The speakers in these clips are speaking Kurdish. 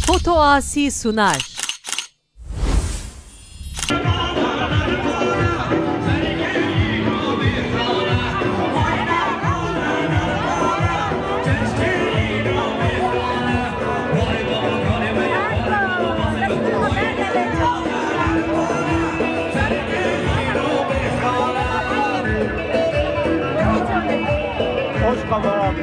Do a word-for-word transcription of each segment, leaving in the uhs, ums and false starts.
Foto Asi Sunar. Hoş kafalar.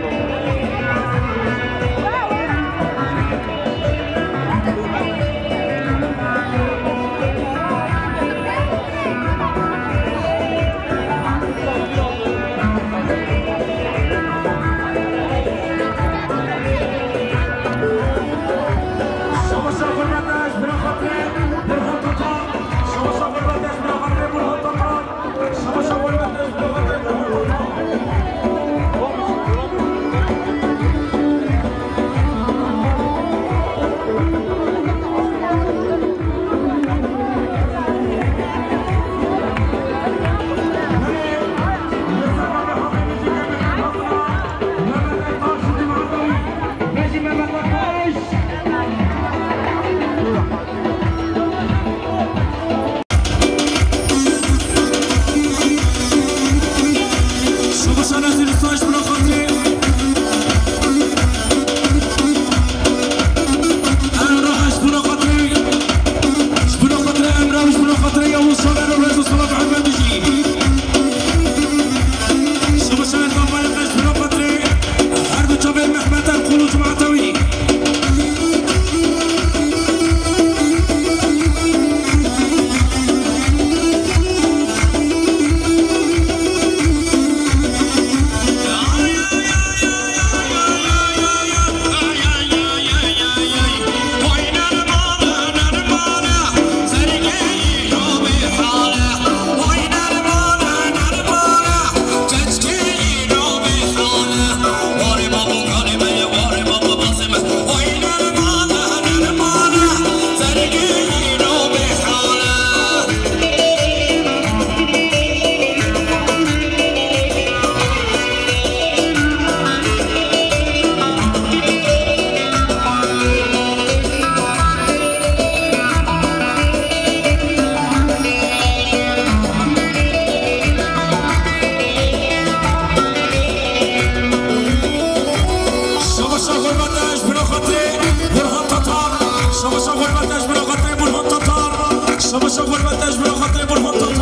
Savaşa hurmete ji bira xatirê Burhan Tatar. Savaşa hurmete ji bira xatirê Burhan Tatar. Savaşa hurmete ji bira xatirê Burhan Tatar.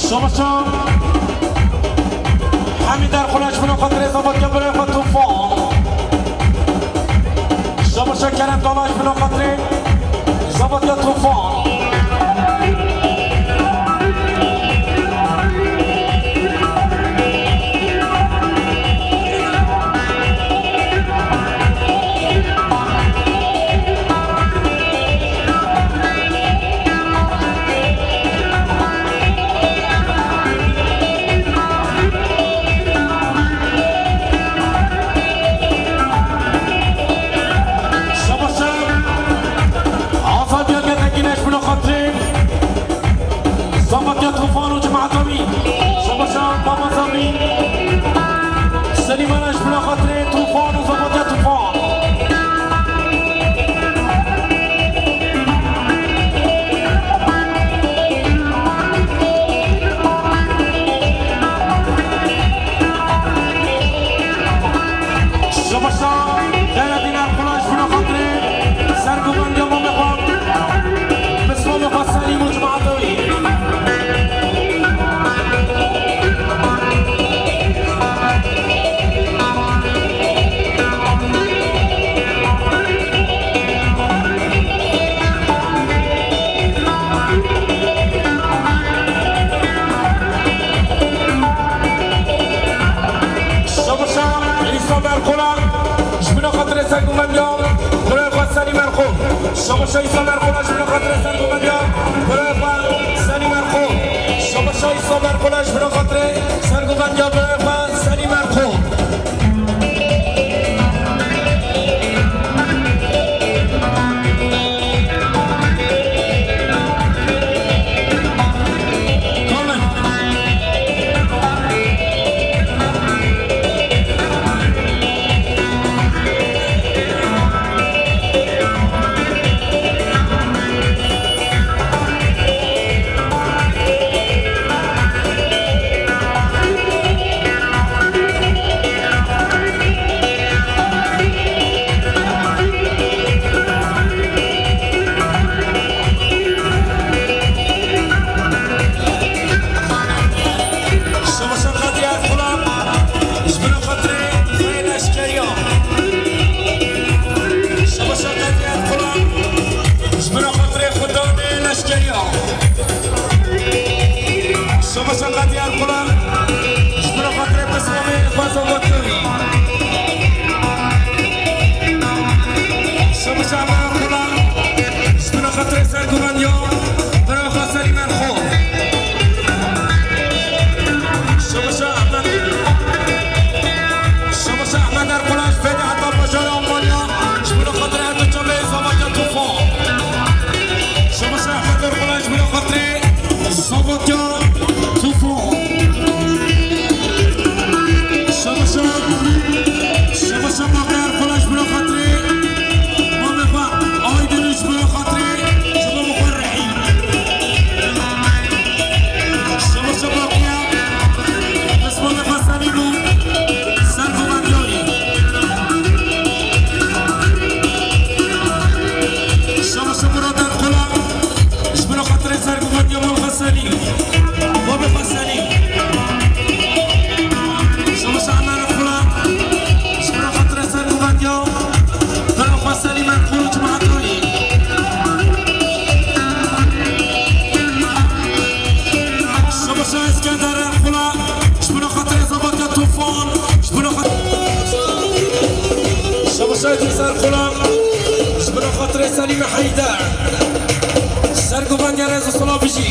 Şabaşa Hemî Derxula ji bin xatirê Zavatya birayê xwe Tufan. Şabaşa Kerem Dala ji bin xatirê Zavatya Tufan. Şabaşa Azadiya Getekîne ji bin xatirê Zavatya Tufan û cemaeta wî. Şabaşa Baba Zamî. Selîmana ji bin xatirê Tufan û Zavatya Tufan. Şabaşa Xeyredîn Erxula ji bin xatirê sergovendiya mamê xwe, pismamê xwe Selîm û cemaeta wî. Şabaşa Îsa Merxola ji bin xatirê sergovendiya birayê xwe Selîm Erxo. Şabaşa Îsa Merxola ji bin xatirê sergovendiya birayê xwe Selîm Erxo. Şabaşa Îsa Merxola ji bin xatirê sergovendiya birayê xwe Selîm Erxo. Şabaşa Qedrî Erxula ji bin xatirê xwedê leşkeriya. Şabaşa Qedrî Erxula ji bin xatirê xudanê leşkeriya. Şabaşa Qedrî Erxula ji bin xatirê pismamê xwe Zavatya wî. Şabaşa Erxula ji bin xatirê sergovendiya birayê xwe Selîm Erxo. Şabaşa Ehmed, Şabaşa Ehmed Erxula ji Fêdî heta bajarê Almanya ji bin xatirê her du çavê Zavatya Tufan. Şabaşa Ehmed Erxula ji bin xatirê Zavatya Tufan. Şabaşa, şabaşa Baqiya Erxula ji bin xatirê mamê xwe Aydin û ji bin xatirê ji bo xwe Rehîm. Şabaşa Baqiya, pismamê xwe Selîm û sergovendiya wî. Şabaşa Murad Erxula, ji bin xatirê sergovendiya mala xwe Selîm. Babê xwe Selîm. Şabaşa Emer Erxula, ji bin xatirê sergovendiya birayê xwe Selîm Erxul û cemaeta wî. Şabaşa Eskender Erxula, ji bin xatirê Zavatya Tufan, ji bin xat-, Şabaşa Îdrîs Erxula, ji bin xatirê Selîmê Heyder. Sergovendiya rêz û silav bijî.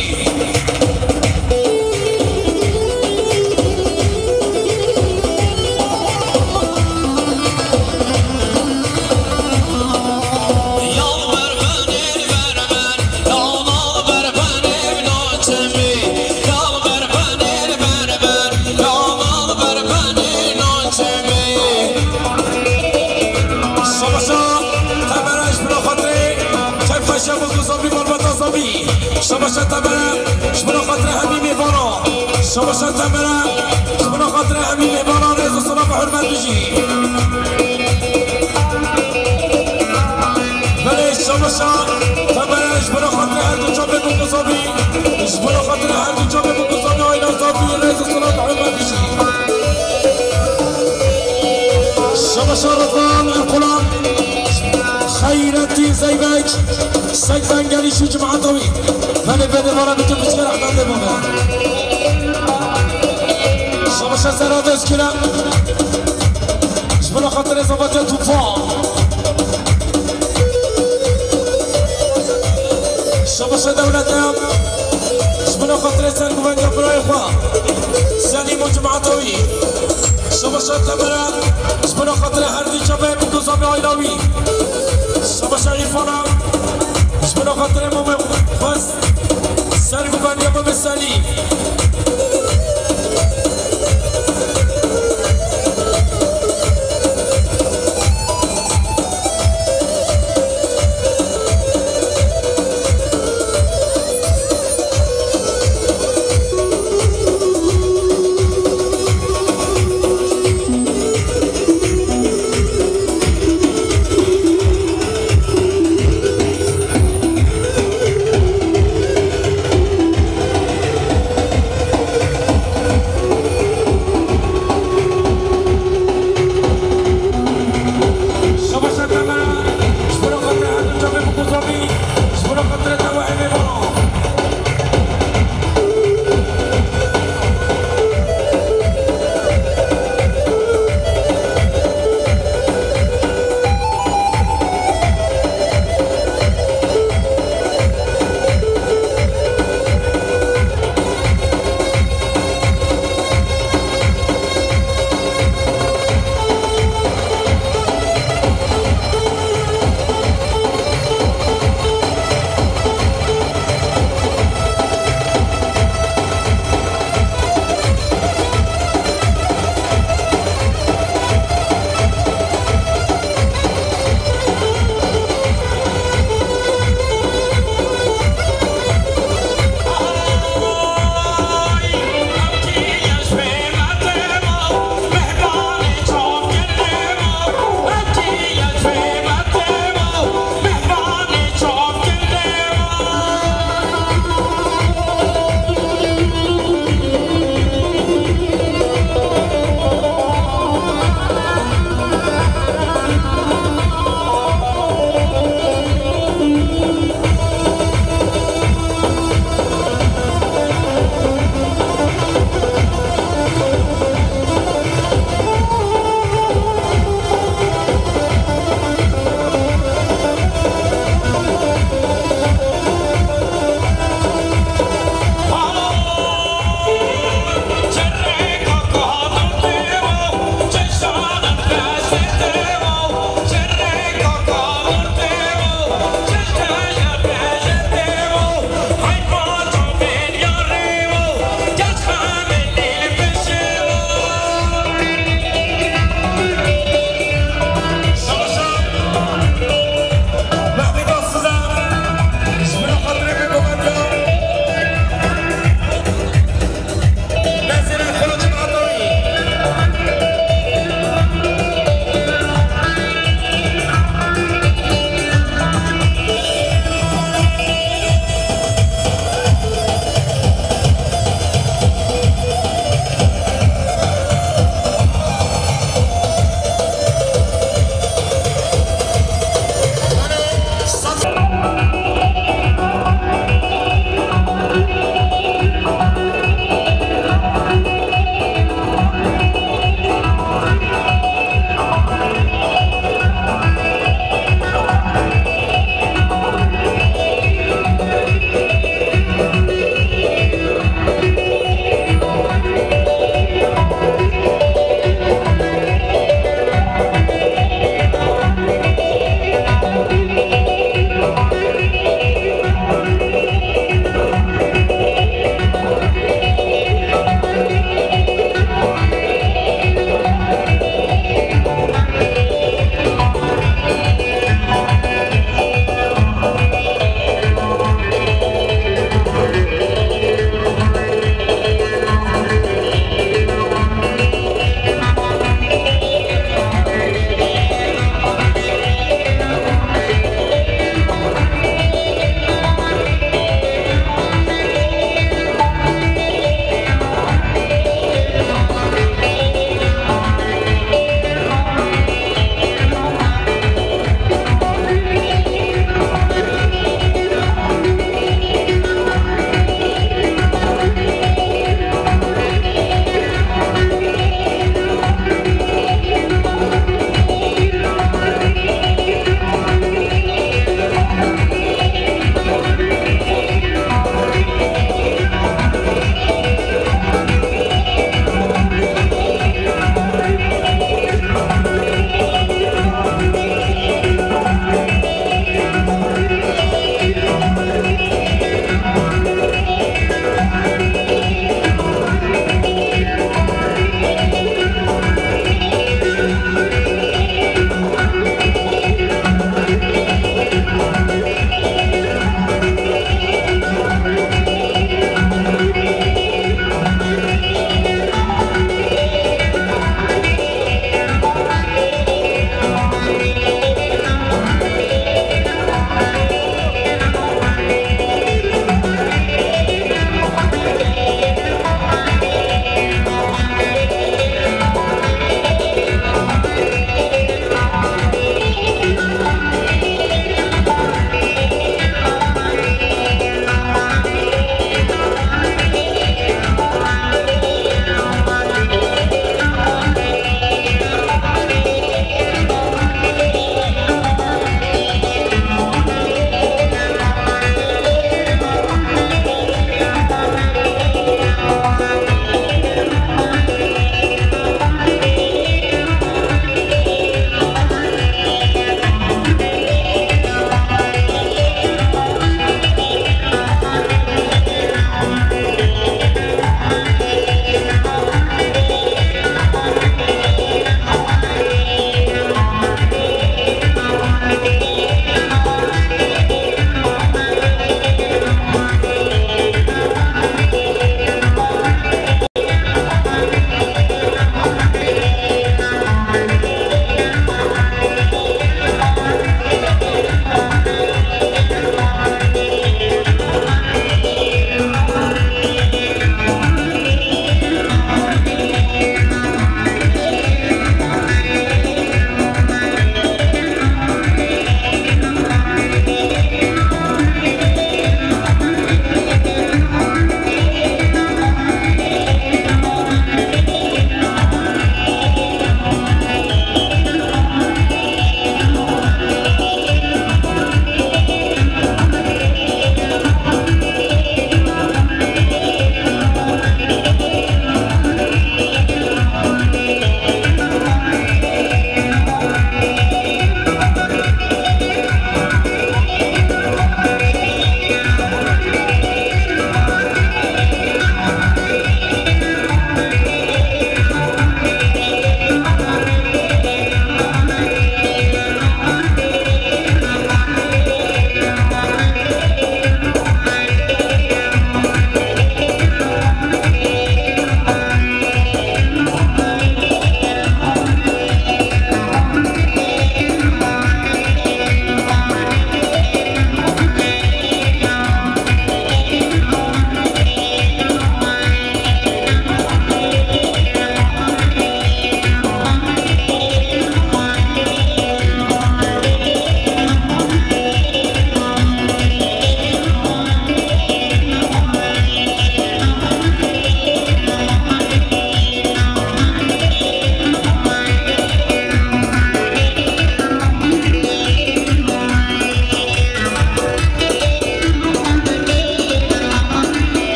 Şabaşa Temera ji bin xatirê keyfxweşiya Gozovî, malbata Zovî. Şabaşa Temera ji bin xatirê hemî mêvana. Şabaşa Temera ji bin xatirê hemî mêvana rêz û silav û hurmet bijî. Belê, şabaşa Temera ji bin xatirê her du çavê Gozovî, ji bin xatirê her du Şarifan Erkulan, Xeyretî Zeybek, Seyf Engelî, şu cemaeta wî. Belê, belê, bana bütün piçke rahmetli baba. Şabaşa Serhat Özkülen. Ji bo xatirê Zebatê Tufan. Şabaşa Dewlete. Ji bo xatirê serguvendiya birayê xwe Selîm û cemaeta wî. Şabaşa Temere. Ji bo xatirê her dî çavê bi dozanê aîla wî. Şabaşa Îrfana. Ji bo xatirê mamê xwe serguvendiya mamê Selîm.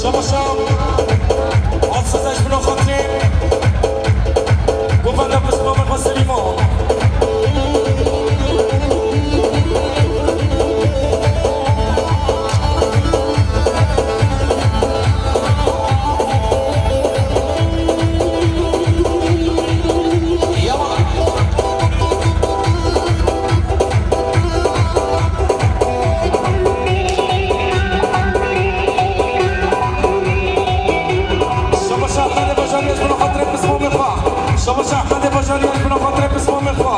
Şabaşa, alsız eşbino xatirê. Govenda pismamê xwe Selîman. Şabaş Ehmedê Bajarî, ez bi xatirê pismamê xwe. Şabaş Ehmedê Bajarî, ez bi xatirê pismamê xwe.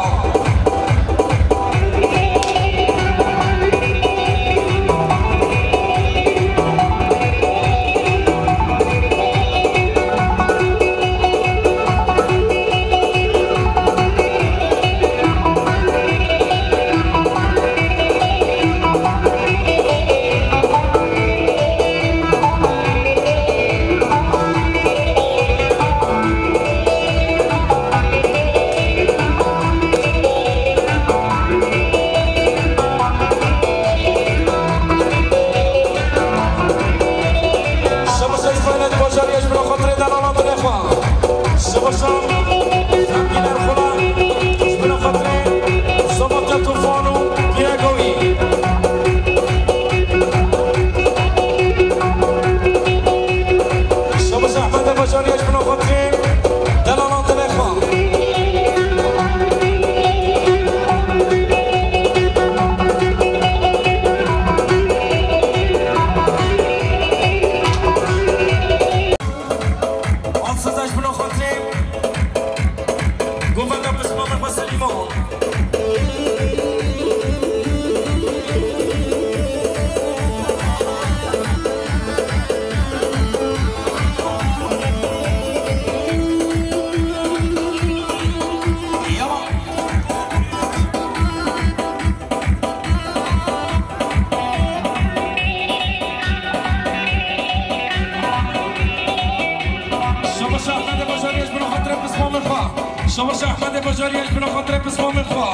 Şabaş Îsmaîl Bajarî, ez bi xatirê delalan dilê xwe. Şabaş Şamîl Erxula, ez bi xatirê Sabatya Tufan û Diego'yî. Şabaş Ehmedê Bajarî, ez bi xatirê delalan dilê xwe. Ansız eşbino xatirê govenda pismamê xwe Selîman. Şabaş Ehmedê Bajarî, ez bi xatirê pismamê xwe. Şabaş Ehmedê Bajarî, ez bi xatirê pismamê xwe.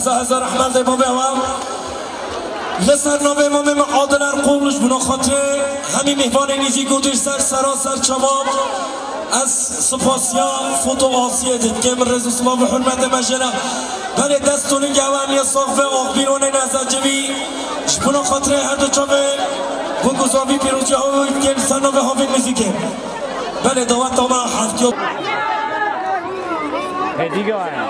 Hezar rehmet lê babê we. Li ser navê mamê me Adil Erqol ji bona xatirê hemî mêvanên nêzîk û dûr ser sera ser çava ez spasiya Foto Asiyê dikim. Rêz û silav û hurmetê me jê re. Belê dest û lingê ew hemiye sax be, axbîr û nêne ez ecibî. Ji bona xatirê her du çavê bûk û zavî pîroziya ew dikim li ser navê havên muzîkê. Belê daweta me heftiya. Hêdî gane.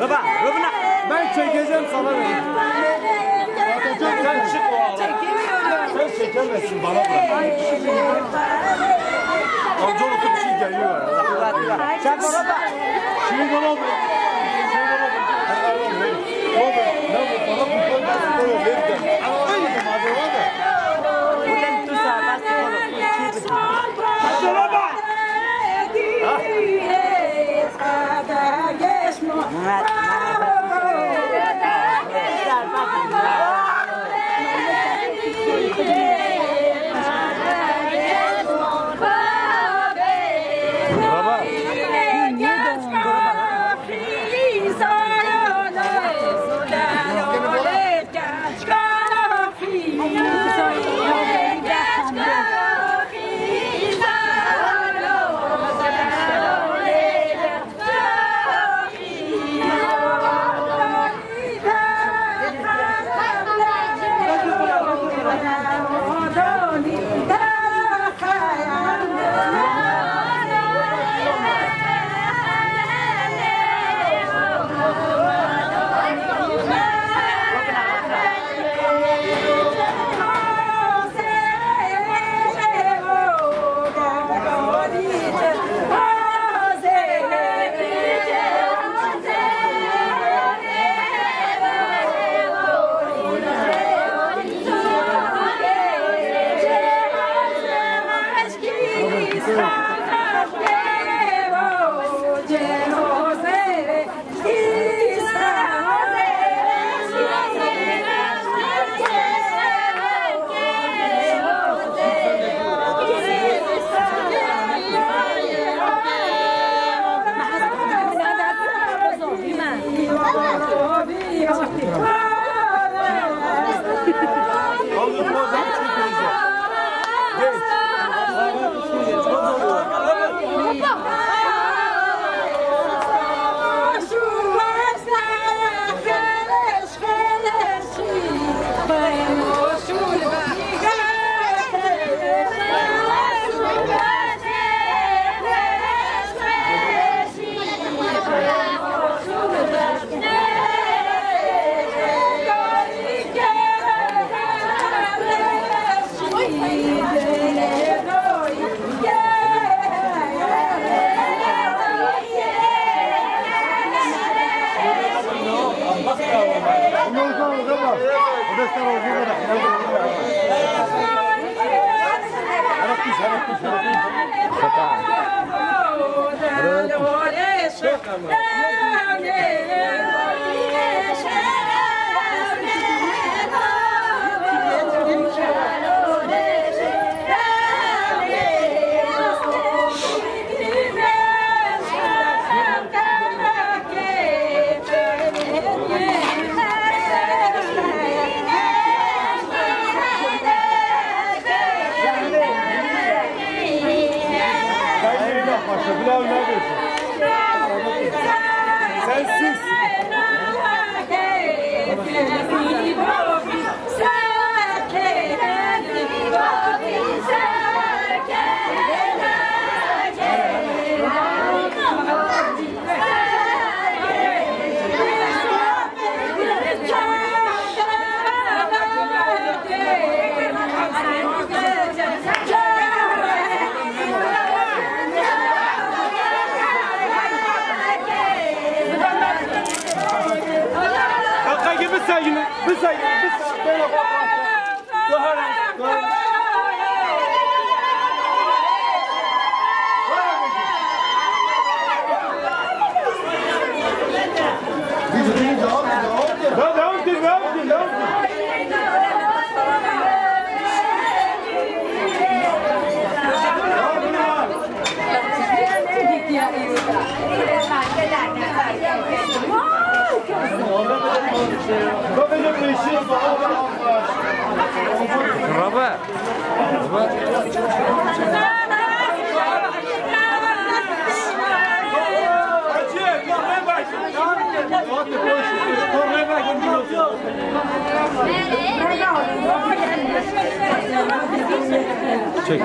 Baba, Rubna. Ben çekeceğim sana vereyim. Sen çık o ağlar. Sen çekemezsin, bana bırak. Amca oturup şey geliyor. Çek baba. Şey bana bırak. Şey bana bırak. Baba, ne bu? Bana bu kadar. Ay, baba. Buradan tu sağ, bas, baba. Hadi baba. Sen sus. Rabe. Çek.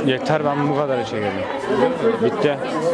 Yeter, ben bu kadar çekerim. Bitti.